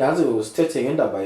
Inantsi sithethe ngendaba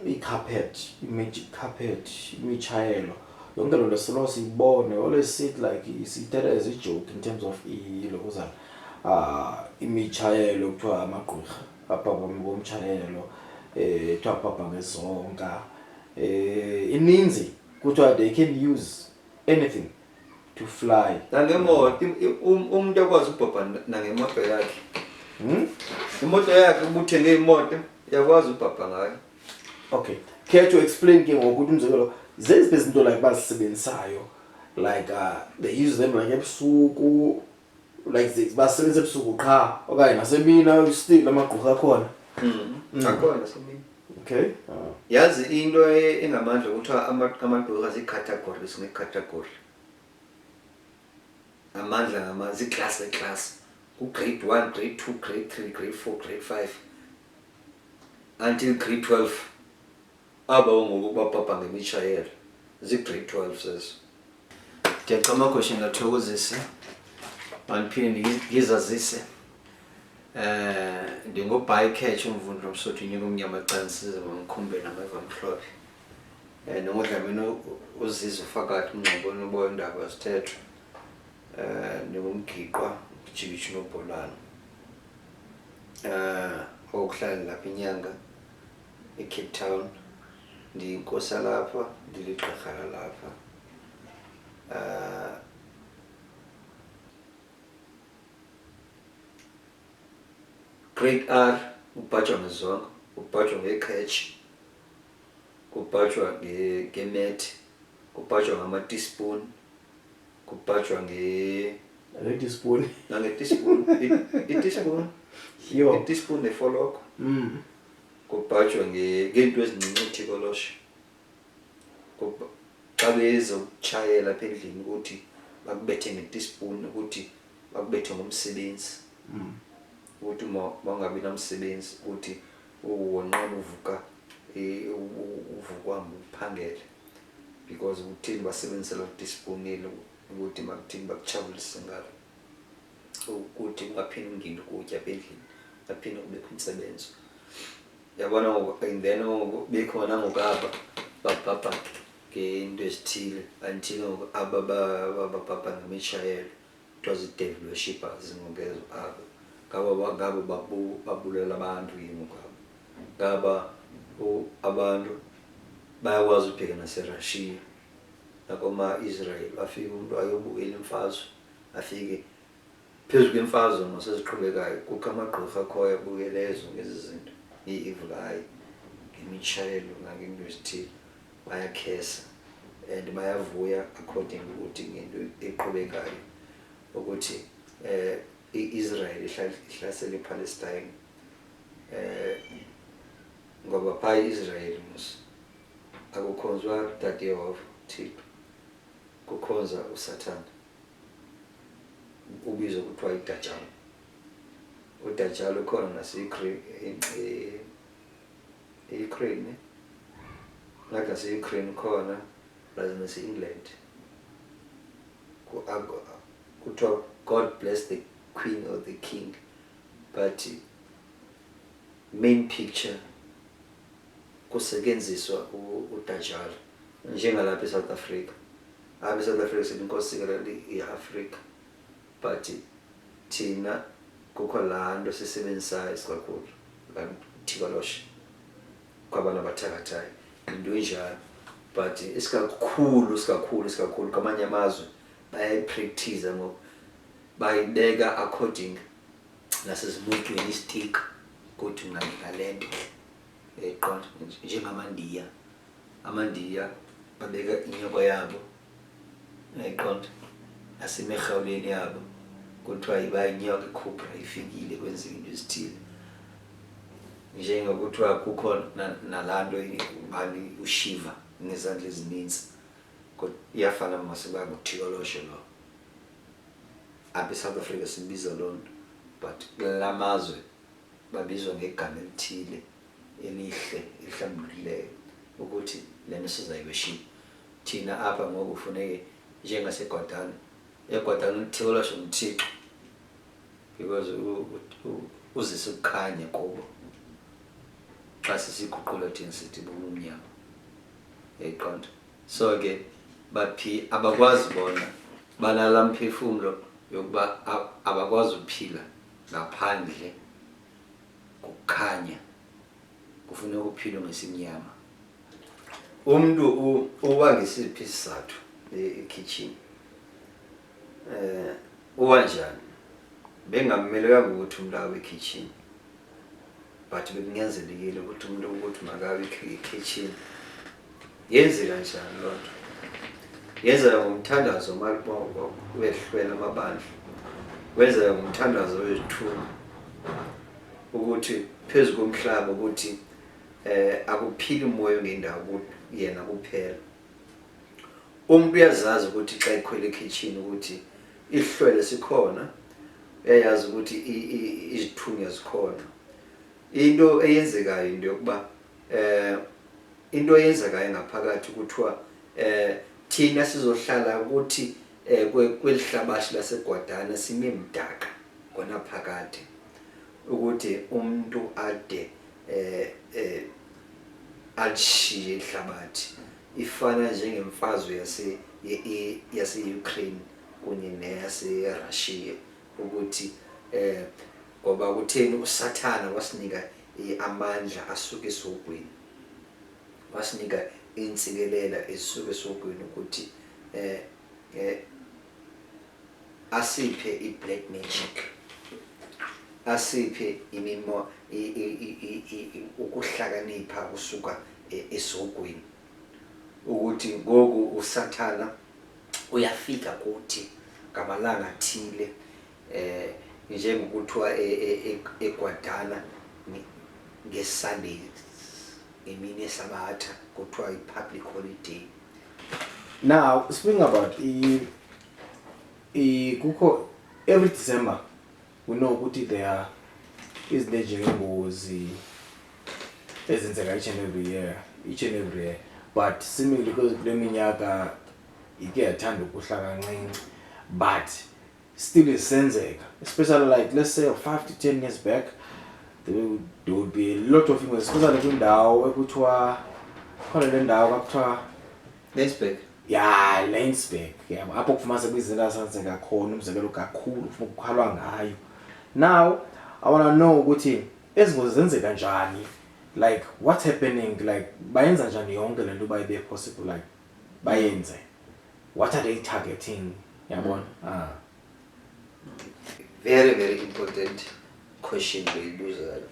i-carpet, i-magic carpet, imitshayelo. Yonke loo nto soloko siyibone, always see it like siyithetha as a joke in terms of ilokuzana imitshayelo kuthiwa amagqwirha abhabha ngomtshayelo, kuthiwa abhabha ngezonka. Ininzi kuthiwa they can use anything to fly. Nangemoto, umuntu akwazi ubhabha nangemoto yakhe. Imoto yakhe, ubuthenge imoto, uyakwazi ubhabha ngayo. Okay. Care to explain ke ngoku ukuthi umzekelo zeziphi izinto like bazisebenzisayo, like they use them like ebusuku, like basebenzisa ebusuku qha okanye nasemini still amagqurha akhona? Akhona semini. Okay. Yazi into engamandla kuthiwa amagqurha zii-categories nge-category. Amandla ngama zii-class nge-class. Ku-grade 1, grade 2, grade 3, grade 4, grade 5 until grade 12. Aba ngoku babhabha ngemitshayelo. Zii-grade 12 zezo. Ndiyacela amagosha ngathokozise. Mandiphinde ngizazise. Ndingubhayikhethe umvundla omsuthu inyuka omnyama cansize ngomkhumbe nameva amhlophe. NonguDlamini uZizo Fakathi uMngxoboni uboya indaba zithethwa. Ndingumgiqwa ujikiji nobholana. Owokuhlala lapha inyanga eCape Town. Ndiyinkosi yalapha, ndiligqirha lalapha. Grade R ubhajwa ngezonka, ubhajwa ngecatch, kubhajwa ngemet, kubhajwa ngama-teaspoon, kubhajwa nge Nge-teaspoon. Nange-teaspoon, i-teaspoon. Yho. I-teaspoon nefoloko. Kubhajwa ngeento ezincinci, uthikoloshe. Xa bezokutshayela apha endlini ukuthi bakubethe nge-teaspoon, ukuthi bakubethe ngomsebenzi. Ukuthi uma ungabi namsebenzi, ukuthi wonqena uvuka, uvuka uhambe uphangele. Because kuthini basebenzisa loo teaspoon elo ukuthi makuthini bakutshabulise ngalo. Ukuthi kungaphinde kungene ukutya apha endlini, kungaphinde kubekho intsebenzo. Yabona ngoku, and then ngoku bekhona ngoku aba babhabha ngento ezithile until ngoku aba babhabha ngemitshayelo, kuthiwa zii-devil worshippers ngoku ezo aba. Ngabo babulala abantu ke ngoku aba. Ngaba abantu bayakwazi ubheka naseRussia nakoma-Israel, afike umuntu ayobukela imfazwe, afike phezu kwemfazwe maseziqhubekayo kukho amagqirha akhoyo abukele ezo ngezi zinto, ii-evil eye, ngemitshayelo nangeento ezithile, bayakhesa and bayavuya according ukuthi ngento eqhubekayo ukuthi i-Israel ihlasele iPalestine, ngoba phaa i-Israel mos akukhonzwa Tata Yehova Thixo, kukhonza uSathana ubizwa kuthiwa iDajjal. UDajjal ukhona nase-Ukraine, ngathi nase-Ukraine ukhona, plus nase-England. Kuthiwa God bless the queen or the king, but main picture kusetyenziswa uDajjal njengalapha eSouth Africa. Apha eSouth Africa sithi inkosi sikelele iAfrika, but thina kukho laa nto sisebenzisayo isikakhulu, laa thikoloshe kwabantu abathakathayo, into enjalo. But isikakhulu isikakhulu isikakhulu kwamanye amazwe bayayipractice ngoku, bayibeka according nasezimotweni istika ukuthi ngale nto eqonda njengamaNdiya. AmaNdiya babeka inyoka yabo, uyayiqonda, nasemirhawuleni yabo kuthiwa iba inyoka ikhubra ifikile kwenzeka into ezithile. Njengokuthiwa kukho nalaa nto bani uShiva ngezandla ezininzi, kodwa iyafana masiba nguthikoloshe lo. Apha eSouth Africa sibiza loo nto, but kula mazwe babizwa ngegama elithile elihle elihlambulukileyo ukuthi le nto sizayiweshipa. Thina apha ngoku kufuneke njengaseGwadana, eGwadana uthikoloshe nguThixo because uzisa ukukhanya kubo. Xa sisiguqula thina sithi bubumnyama, yayiqonda. So ke baphi abakwazi bona banalaa mphefumlo yokuba abakwazi ukuphila ngaphandle kokukhanya, kufuneka uphilwe ngesimnyama. Umntu uwa ngesiphi isizathu ekhitshini? Uwa njani? Bengamelekanga ukuthi umuntu awe ekhitshini, but bekunyanzelekile ukuthi umuntu ukuthi makawe ekhitshini. Yenzeka njani loo nto? Yenzeka ngomthandazo wehlwela amabandla, wenzeka ngomthandazo wezithunywa ukuthi phezu komhlaba ukuthi akuphili umoya ongendawo yena kuphela. Umuntu uyazazi ukuthi xa ekhwela ekhitshini ukuthi ihlwele sikhona, uyayazi ukuthi izithunywa zikhona. Into eyenzekayo into yokuba into eyenzekayo ngaphakathi kuthiwa thina sizohlala ukuthi kwelihlabathi laseGwadana sime mdaka khona phakade, ukuthi umuntu ade alishiye ihlabathi. Ifana njengemfazwe yase-Ukraine kunye neyase-Russia, ukuthi ngoba kutheni uSathana wasinika amandla asuka esihogweni, wasinika intsikelela esuka esihogweni ukuthi asiphe i-black magic, asiphe imimo ukuhlakanipha kusuka esihogweni, ukuthi ngoku uSathana uyafika kuthi ngamalanga athile, njengokuthiwa eGwadana ngeSunday ngemini yeSabatha kuthiwa i-public holiday. Now speaking about i kukho every December, we know ukuthi there are izinto ezinjengengozi ezenzeka each and every year, each and every year, but seemingly kule minyaka ike yathanda ukuhla kancinci, but still isenzeka, especially like let's say 5 to 10 years back there would be a lot of things, especially kwindawo ekuthiwa khona le ndawo kwakuthiwa Lensburg. Ya, Lensburg, yabo, apho kufumanise kwizinto azenzeka khona, umzekelo kakhulu ufuna ukukhalwa ngayo. Now I want to know ukuthi ezi ngozi zenzeka njani, like what's happening, like bayenza njani yonke le nto uba ibe possible, like bayenze, what are they targeting, yabona? Ah. Very, very important question loyibuzayo,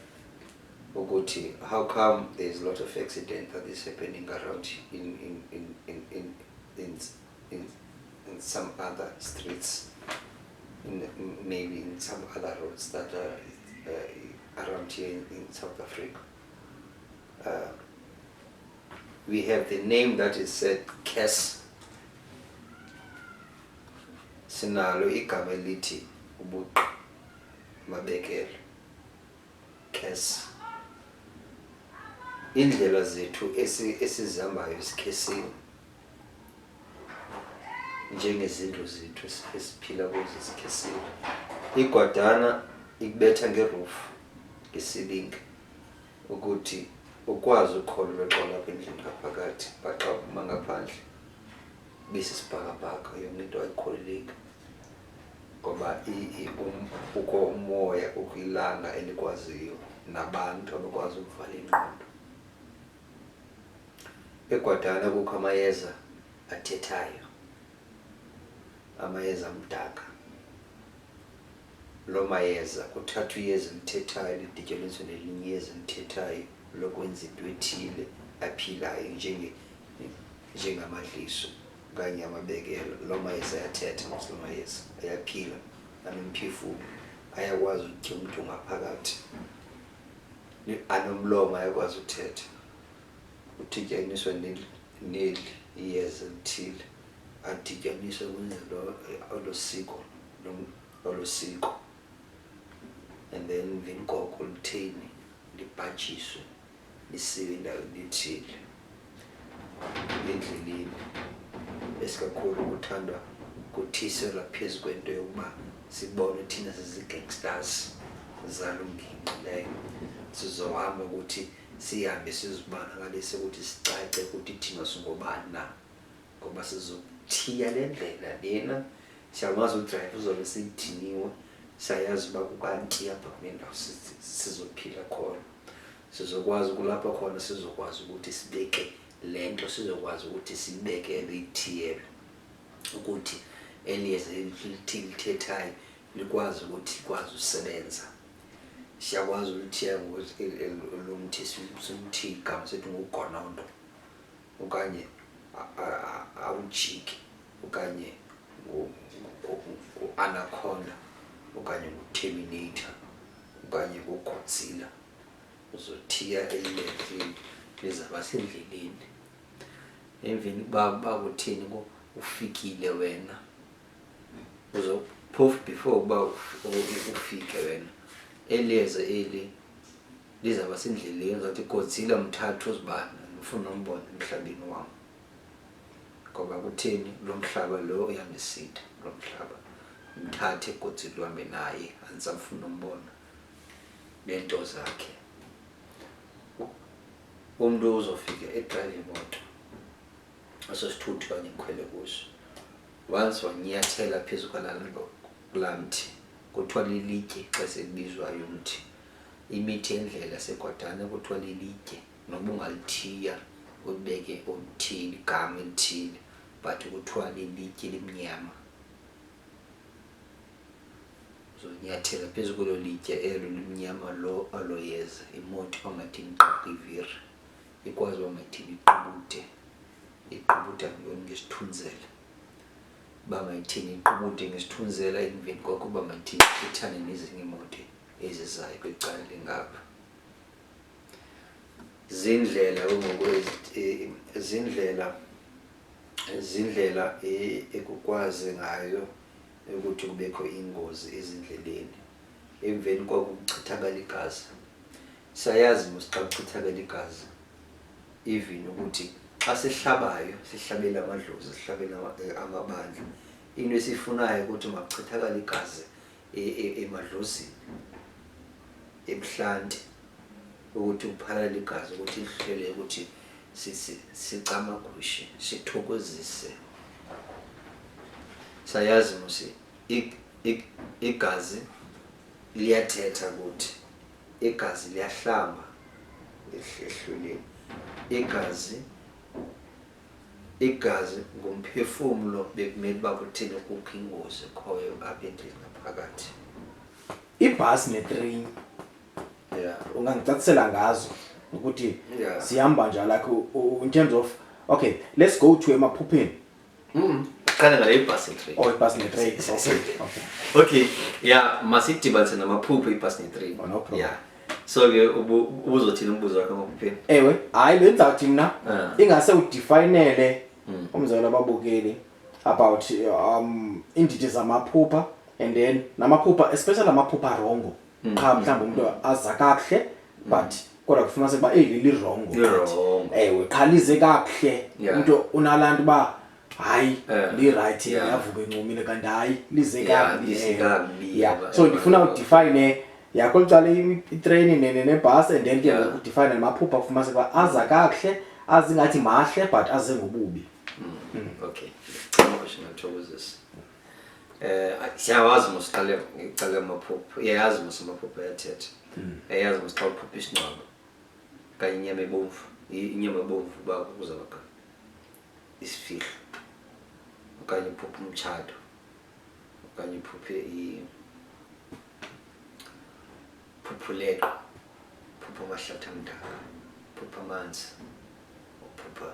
ukuthi how come there's a lot of accident that is happening around in some other streets, in maybe in some other roads that are around here in South Africa. We have the name that is said curse. Sinalo igama elithi ubuqi mabekelo, curse. Indlela zethu esizihambayo esikhesini njengezindlu zethu esiphila kuzo esikhesini, iGwadana ikubetha ngeroof, ngesilingi, ukuthi ukwazi ukukholelwa xa ulapha endlini ngaphakathi, but xa uphuma ngaphandle besisibhakabhaka, yonke into ayikholeleki, ngoba kukho umoya, kukho ilanga elikwaziyo nabantu abakwazi ukuvala ingqondo. EGwadana kukho amayeza athethayo, amayeza amdaka. Loo mayeza kuthathwa iyeza elithethayo lidityaniswe nelinye iyeza elithethayo lokwenza into ethile aphilayo njengamadliso okanye amabekelo. Loo mayeza ayathetha mos, loo mayeza ayaphila, anomphefumlo, ayakwazi ukutya umntu ngaphakathi, anomlomo, ayakwazi uthetha. Udityaniswa neli iyeza elithile, adityaniswe kwenze lo olo siko olo siko, and then emveni koko litheni libhajiswe lisiwe endaweni ethile endleleni, esikakhulu kuthandwa kuthiselwa phezu kwento yokuba sibone thina sizi-gangsters zalo ngingqi leyo, sizohamba ukuthi Sihambe sizibonakalise ukuthi sicace ukuthi thina singobani na, ngoba sizokuthiya le ndlela lena. Siyakwazi udrayiva, uzobe seyidiniwe. Siyayazi uba kukanti apha kule ndawo sizophila khona, sizokwazi kulapha khona, sizokwazi ukuthi sibeke le nto, sizokwazi ukuthi siyibekele, ithiyelwe ukuthi eliyeza lithethayo likwazi ukuthi likwazi usebenza. Siyakwazi ulithiya ngokuthi lo mthi, simthiye igama sithi ngugonondo, okanye awujiki, okanye ngu-anaconda, okanye ngu-terminator, okanye nguGodzilla. Uzothiya elileli, lizawuba sendleleni. Emveni kuba kutheni ufikile wena, phofu before ukuba ufike wena, eliyeza eli lizawuba sendleleni. Uzawuthi, "Godzilla, mthatha uzibani, ndifuna umbone emhlabeni wam." Ngoba kutheni? Lo mhlaba lo uyandisitha, lo mhlaba. Mthathe Godzilla, uhambe naye, andisafuni umbona neento zakhe. Umntu uzofika edrayiva imoto, eso sithuthi okanye ndikhwele kuso, once wanyathela phezu kwalaa nto, kulaa mthi kuthiwa lilitye xa sekubizwayo umthi, imithi yendlela segwadana kuthiwa lilitye. Noba ungalithiya ulibeke oluthile igama elithile, but kuthiwa lilitye elimnyama. Uzonyathela phezu kwelo litye elo limnyama, lo olo yeza, imoto ongathini igqabhuka iviri, ikwazi uba mayithini iqubude. Iqubuda ntoni? Ngesithunzela. Uba mayithini iqubude ngesithunzela, emveni koko uba mayithini ithane nezinye iimoto ezizayo kwicala lingapha. Zindlela ke ngoku, zindlela ekukwazi ngayo ukuthi kubekho ingozi ezindleleni. Emveni koko kuchithakala igazi. Siyayazi mos xa kuchithakala igazi, even ukuthi xa sihlabayo, sihlabela amadlozi, sihlabela amabandla, into esiyifunayo ukuthi makuchithakale igazi emadlozini, ebuhlanti, ukuthi kuphalale igazi, ukuthi lihlele, ukuthi sicamagushe, sithokozise. Sayazi mos igazi liyathetha kuthi, igazi liyahlamba ehlweleni, igazi ngumphefumlo. Bekumele uba kutheni kukho ingozi ekhoyo apha endlini ngaphakathi. Ibhasi netreyini, ungangicacisela ngazo ukuthi zihamba njani, like in terms of, okay, let's go to emaphupheni. Qala ngale ibhasi netrain. Oh, ibhasi netrain, okay. Okay, yeah, masidibanise namaphupho ibhasi netrain. Oh, no problem. Yeah, so ke ubuzothini umbuzo wakho emaphupheni? Ewe, hayi, bendizawuthi mna ingase udefinele umzekelo ababukeli about iindidi zamaphupha, and then namaphupha, especially amaphupha wrong. Qha mhlawumbi umntu aza kakuhle, but kodwa kufumaniseka uba eli li-wrong. Li-wrong. Ewe, qha lize kakuhle. Umntu unalaa nto uba hayi, li-right, yavuka encumile, kanti hayi, lize kakubi. Lize kakubi, So ndifuna udefine ya kweli cala itreyini nebhasi, and then ke ngoku udefine namaphupha kufumaniseka uba aza kakuhle, azingathi mahle, but aze ngobubi. Okay, cela ngathokozisa. Siyawazi mos, qale ngicale amaphupho. Uyayazi mos amaphupho ayathetha. Uyayazi mos xa uphupha isingcwabo kanye inyama ebomvu, inyama ebomvu uba kuzawuba isifihlo, okanye uphupha umtshato, okanye uphuphe phuphuleqo, phupha amahlathi amdaka, phupha amanzi, uphupha.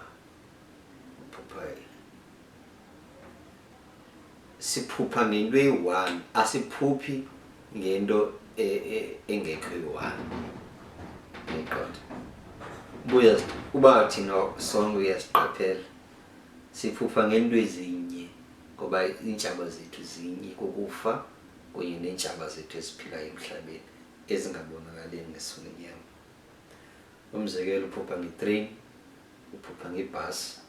Siphupha ngento eyi-one, asiphuphi ngento engekho eyi-one. Uyayiqonda? Buya uba thina sonke uyasiqaphela, siphupha ngento ezinye ngoba iintshaba zethu zinye, kukufa kunye neentshaba zethu eziphilayo emhlabeni ezingabonakaliyo ngeso lenyama. Umzekelo, uphupha ngetrain, uphupha ngebhasi,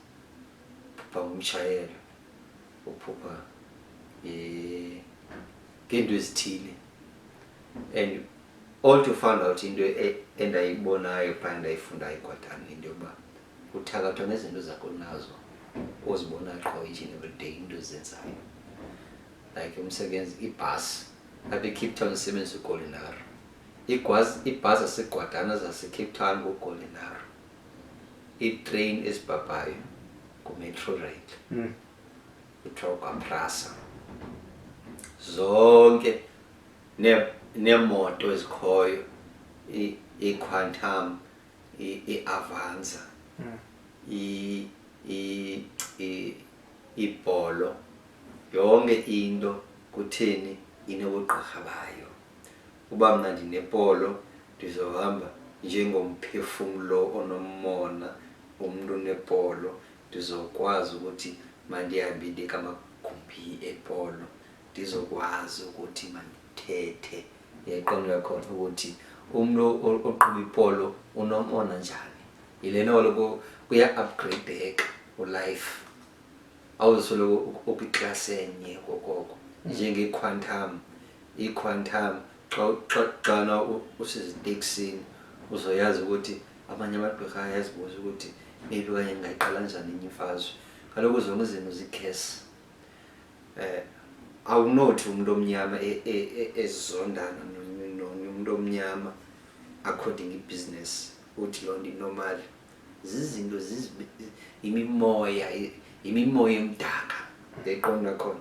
uphupha ngomtshayelo, uphupha ngeento ezithile, and All to find out into endayibonayo phaa, endayifundayo eGwadana, into yokuba uthakathwa ngezinto zakho nazo ozibona qho each and every day, into ozenzayo, like umsebenzi ibhasi apha eCape Town isebenzisa uGolden Arrow. Ibhasi zaseGwadana zaseCape Town nguGolden Arrow, itrain ezibhabhayo nguMetro Rail, kuthiwa kwaPrasa, zonke neemoto ezikhoyo, i-Quantum, i-Avanza, iPolo, yonke into kutheni inobugqirha bayo. Uba mna ndinePolo, ndizohamba njengomphefumlo onomona, umntu onePolo, ndizokwazi ukuthi mandihambe ndiye kamagumbi ePolo, ndizokwazi ukuthi mandithethe. Uyayiqonda yakhona ukuthi umntu oqhuba iPolo unomona njani? Yile nto kaloku kuya-upgradeka ulife, awusoloko ukwiklasi enye kokoko, njenge-Quantum. I-Quantum xana useziteksini uzoyazi ukuthi amanye amagqirha ayazibuza ukuthi maybe okanye ndingayiqala njani enye imfazwe. Kaloku zonke izinto zikhesi. Awunothi umuntu omnyama ezondana nomnye umuntu omnyama according ibhizinesi, uthi loo nto inormal. Zizinto imimoya, imimoya emdaka, uyayiqonda khona,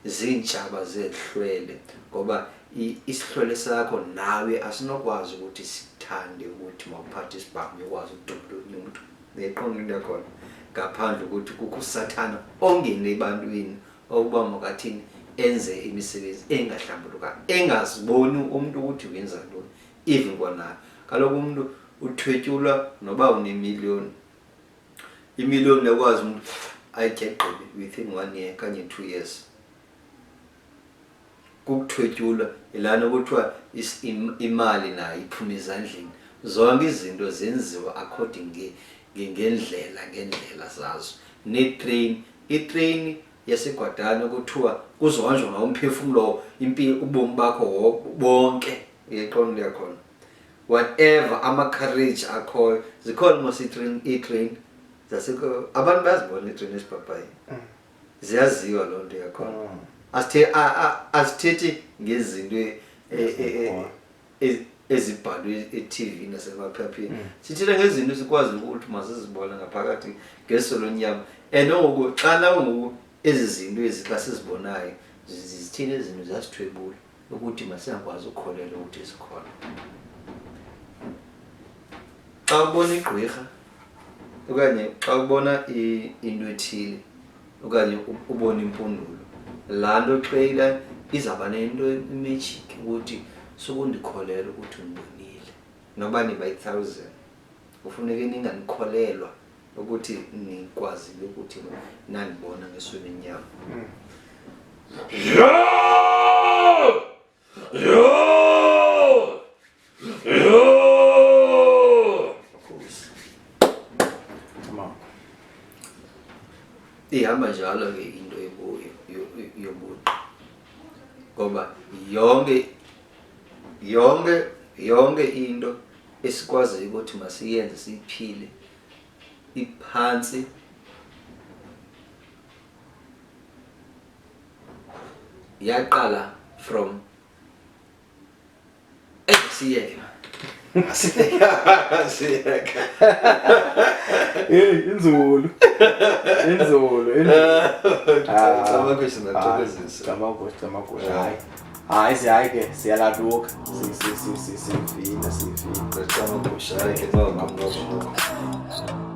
ziintshaba zezihlwele, ngoba isihlwele sakho nawe asinokwazi ukuthi sikuthande ukuthi mawuphathe isibhamu uyokwazi ukudubula omnye umntu. Uyayiqonda into yakhona, ngaphandle ukuthi kukho usathana ongene ebantwini okuba makathini enze imisebenzi engahlambulukanga, engaziboni umntu ukuthi wenza ntoni. Even kwanayo kaloku umntu uthwetyulwa noba unemiliyoni, imiliyoni uyakwazi umntu ayitye gqibi within 1 year kanye 2 years. Kukuthwetyulwa yilaa kuthiwa imali nayo iphuma ezandleni. Zonke izinto zenziwa according ngendlela zazo. Neetreyini, itreyini yaseGwadana kuthiwa kuzohanjwa ngawo umphefumlo, impilo, ubomi bakho bonke. Uyayiqonda yakhona, whatever ama-carriage akhoyo zikhona mos iitrain zasekho, abantu bayazibona iitrain ezibhabhayo, ziyaziwa loo nto yakhona. Asithethi ngezinto ezibhalwe e-TV nasemaphepheni, sithetha ngezinto esikwazi ukuthi masizibone ngaphakathi ngeso lonyama. And ngoku xana ngoku ezi zinto ezi xa sizibonayo zithini, ezi zinto ziyasithwebula ukuthi masingakwazi ukukholelwa ukuthi zikhona. Xa ubona igqwirha okanye xa ubona into ethile okanye ubona impundulo, laa nto xeyila izawuba nento imagic ukuthi sukundikholelwa ukuthi undibonile, noba niba yi-1000, kufuneke ninganikholelwa ukuthi nikwazile ukuthi nandibona ngeso lenyama. Yo! Yo! Yo! Come on. Ihamba njalo ke into yobuqu, ngoba yonke yonke yonke into esikwaziyo ukuthi masiyenze siyiphile iphantsi yaqala from siyeke. Siyeke. Hey, inzulu. Inzulu, inzulu. Camakushe, nathokozisa. Camakushe, camakushe. Hayi. Hayi, sihayi ke siyalaluka. Si si si si sivile, sivile. Camakushe, hayi ke noko noko noko.